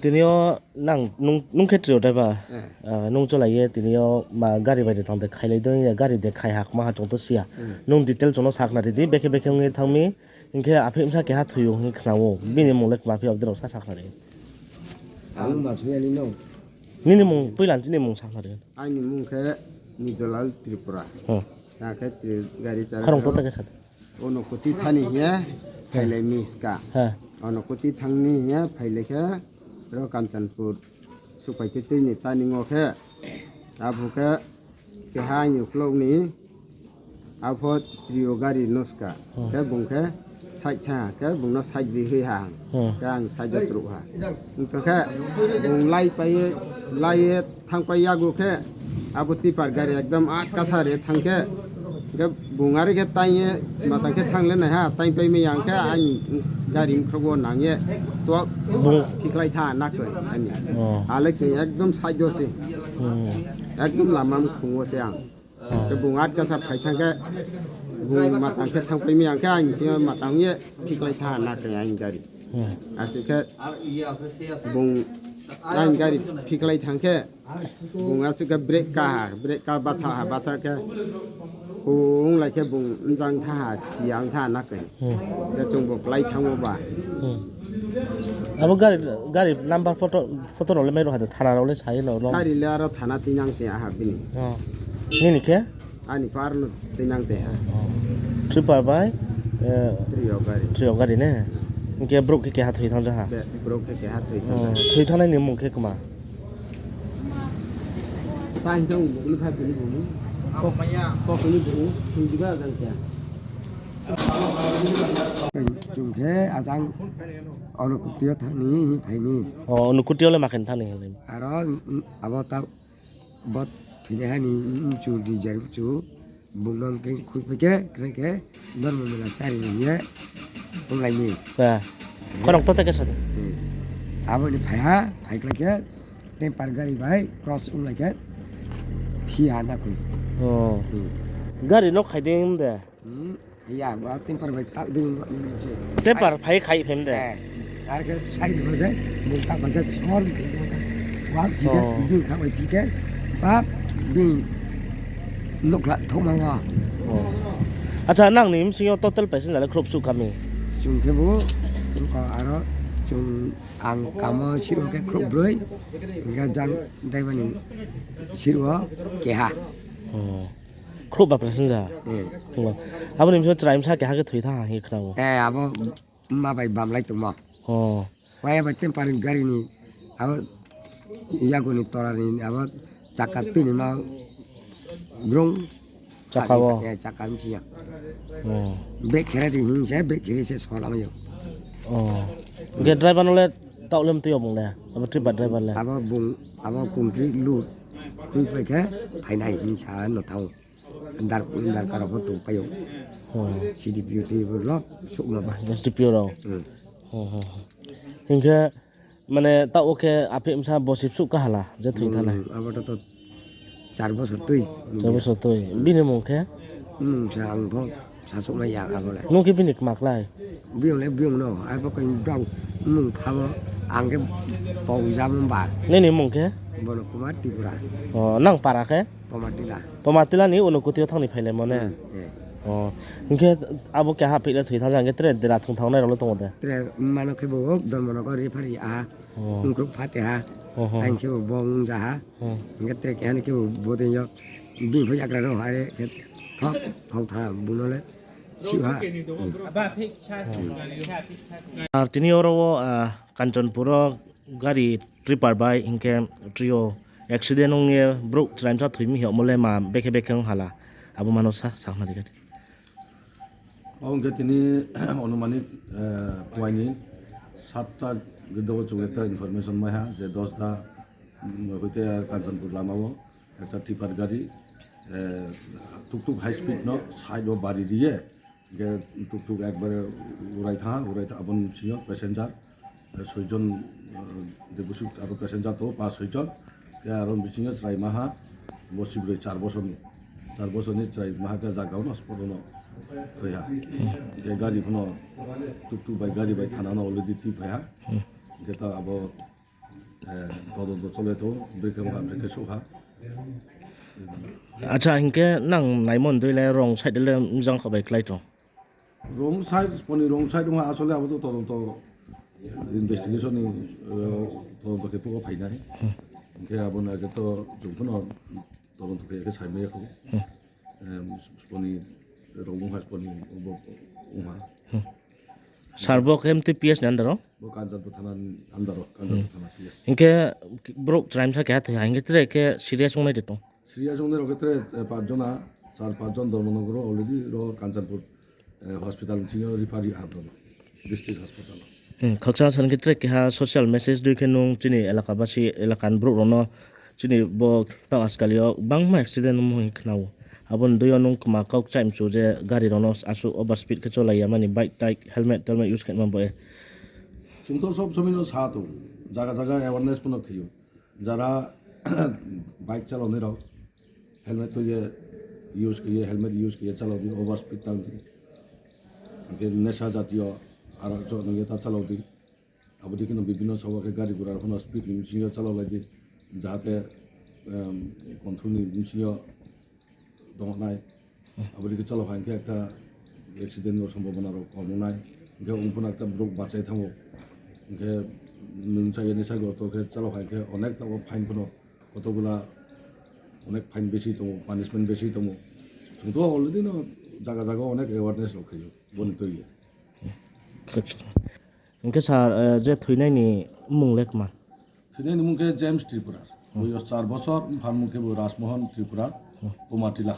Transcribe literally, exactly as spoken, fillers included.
Tini yo nang, nung, nung khe trio driver, nung cholai ye tini yo ma gari bai de tang de khailai dei, gari de khai ha kma ha chung to siya. Nung detail chung no sakhnari di, bekhe bekhe ong ye thanng mi, hing khe aphi bsa keha thoi ou hing khna ou, bini mung le kma phi abo de rao sa sakhnari. Ang ma sui ya ni no. Nini mung, poila nini mung sakhnari. Aini mung khe Nidolal Tripura. Ang khe tri-, gari chara. Khorang to ta khe sa. Ono kuti thani hing ye phailai mi ska. Ono kuti thang ni hing ye phailai khe ro Kanchanpur supai tei tei ni turning o khe. Abo khe keha aini uklok ni. Abo trio gari no ska. Khe bung khe side sa ha, khe bung no side ri hoi ha ang. Khe ang side o truh ha. Ong tong khe bung lai pai ye, lai ye thanng pai yagu khe, abo tipper gari ekdom atkasa re thanng khe, khe bung are khe taing ye, matang khe thanng le nai ha, taing pai mi yang khe, aini gari bkhrouh wo nang ye, to bung khikhlai tha na koi, aini. Ale khe ekdom side o se. Ekdom lama mkhung wo se ang. Khe bung atkasa phai thanng khe, bung matang khe thanng pai mi ang khe, aini thing yo matang ye khikhlai tha na koi aini gari. Asuh khe bung aini gari khikhlai thanng khe, bung asuh khe brake ka ha, brake ka batha ha, batha khe, ong lai khe bung njang tha ha, siya ong tha na koi. Khe chung bo klái thanngmo ba. Abo gari, gari number photo, photo rao le mai rao ha de, thana rao le sa ye no rao. Gari le aro thana tuinang te aha bini. Nini khe? Ani par no tuinang te ha. Tripper bai, eh, Trio gari. Trio gari ne? Hing khe brouh khe keha thoi thanng ja ha? Be, brouh khe keha thoi thanng ja ha. Thoi thanngnai ni mung khe kma? Chung khe ajang Onokuti yo thanng ni hing phai mi. O, Onokuti yo le ma khe thanng ni hing lai? Aro, abo ta, bo thoinaiha ni mchu di jar mchu, bung no khe khui pai khe, khe khe, dormo mela chari ni hing ye, ong lai mi. Khorang to ta khe sa de. Abo ni phai ha, phai klai khe, temper gari bai cross ong lai khe, phi ha na khui. Gari no khai dei de? Ya, ba temper bai tak dei se. Temper phai khai phem de? Ar khe sai ni se, bung tak bai khe sor, wa phi khe, bini kha bai phi khe, ba bini nouhkhla thouhma wa. Acha, nang ni bsing yo total passenger le khrouh suh kami? Chung khe bo, aro chung ang kamo siro khe khrouh broi, hing khe jang driver ni siro keha. Khrouh ba passenger? Abo ni bsing yo chrai bsa keha khe thoi thanng ha hing ye khna ou. Abo ma bai bamlai tongmo. Waya bai temper gari ni abo yago ni tora ni abo chaka tui ni ma grung. Chaka wo? Chaka bsing yo. Bag khere di hing se, bag khere se solamai ou. Hing khe driver no le taoh le mtui yo bung le? Abo tripper driver le? Abo bung, abo concrete load khui pai khe phainai hing sa no thanng ou. Darkar rao pho tongpai ou. CDPO tei bo lok souhma ba. SDPO rao. Hing khe, mane, taoh wo khe aphi bsa bosib suh kaha la, je thoi thanngnai? Abo to, to char bosor tui. Char bosor tui. Bini mung khe? Mung sa ang pho sasouh nai ya abo le. Nung khe bini kma klái? Biyong le biyong no, abo khe brao mung phamo, ang khe tong jamo ba. Nini mung khe? Bono Kumar Tripura. O, nang para khe? Pomatila. Pomatila ni Unokoti yo thanng ni phailaimo ne? Hing khe abo keha phih le thoi thanng ja, hing khe tre dera thung thanngnai rao le tong ou de? Tre mano khe bo Dharmanagar referee aha. Ongkruh phate ha. Aing khe bo bong ja ha. Hing khe tre keha ni khe bo bodei yo. Bini pho yagra rao ha re khe thok phau tha bung no le. Siha. Ar tini oro wo, Kanchanpur o gari tripper bai hing khe trio accident ong ye brouh chraimsa thoi mi hingmo le ma bekhe bekhe ong hala. Abo mano sa, sa khna di khe. Ong khe tini onumanik, phuaini satta gede wo chung ekta information mai ha je Dosda hoite Kanchanpur lama wo ekta tripper gari, tuktuk high speed no side wo bari ri ye, hing khe tuktuk ekbare urai thanng ha, urai thanng abo ni bsing yo passenger, soi jon, de bosuk abo passenger tong ou, pa soi jon, khe aro ni bsing yo chraima ha, bo sibroi char bosor ni. Char bosor ni chrai maha khe jaga no spot no thoi ha. Hing khe gari pho no tuk tuk bai gari bai thana no already thui phai ha. Hing khe ta abo, eh, todonto chole tong, brekhe ong ha, brekhe souh ha. Acha, hing khe nang naimo ni dei le wrong side le mjang kha bai klái tong? Wrong side, sponi wrong side ong ha, asole abo to todonto, investigation ni, eh, todonto khe phuh wo phai nai. Hing khe abo no khe to chung pho no todonto khe khe sai mai ya kho. Em, sponi wrong ong ha, sponi bo ong ha. Sir, bo khe mtui P S ni under o? Bo Kanchanpur thana ni under o, Kanchanpur thana P S. Hing khe brouh chraimsa keha thoi ha, hing khe tre khe serious ong nai de tong? Serious ong nai rao khe tre, eh, pach jona, char pach jon Dharmanagar o already ro Kanchanpur, eh, hospital ni sing yo refer ri ha, district hospital o. Hmm, khakchang sa hing khe tre keha social message dei khe nung chini elaka basi, elaka ni brouh rao no, chini bo tang ajkal yo bangma accident ongmo hing khna ou. Abo ni dei yo nung kma kau kchaih mchu je gari rao no asuh over speed khe cholai ya mani, bike tike, helmet telmet use khe ma bo e. Chung to sob somoi no sa tong, jaga jaga awareness pho no khe ou. Jara bike chalao nai rao helmet tui ye use khe ye, helmet use khe ye chalao di, over speed tang di. Hing khe nesa jatiyo arak chouh nung ye ta chalao di. Abo dei khe no bibhinno sawa khe gari gura rao pho no speed ni bsing yo chalao lai di, jahate, em, control ni bsing yo tong nai. Abo dei khe chalao hai khe ekta accident ni sombhabona rao kom ong nai. Hing khe ong pho no ekta brouh bachai thanng ou. Hing khe nung chaya nisa goto khe chalao hai khe onek taoh wo fine pho no koto gula onek fine besi tong ou, punishment besi tong ou. Chung to already no jaga jaga onek awareness rao khe ou, bo ni tui ye. Hing khe sir, eh, je thoinai ni mmung le kma? Thoinai ni mmung khe James Tripura. Boyos char bosor, mpha mmung khe bo Rajmohan Tripura, Komatila.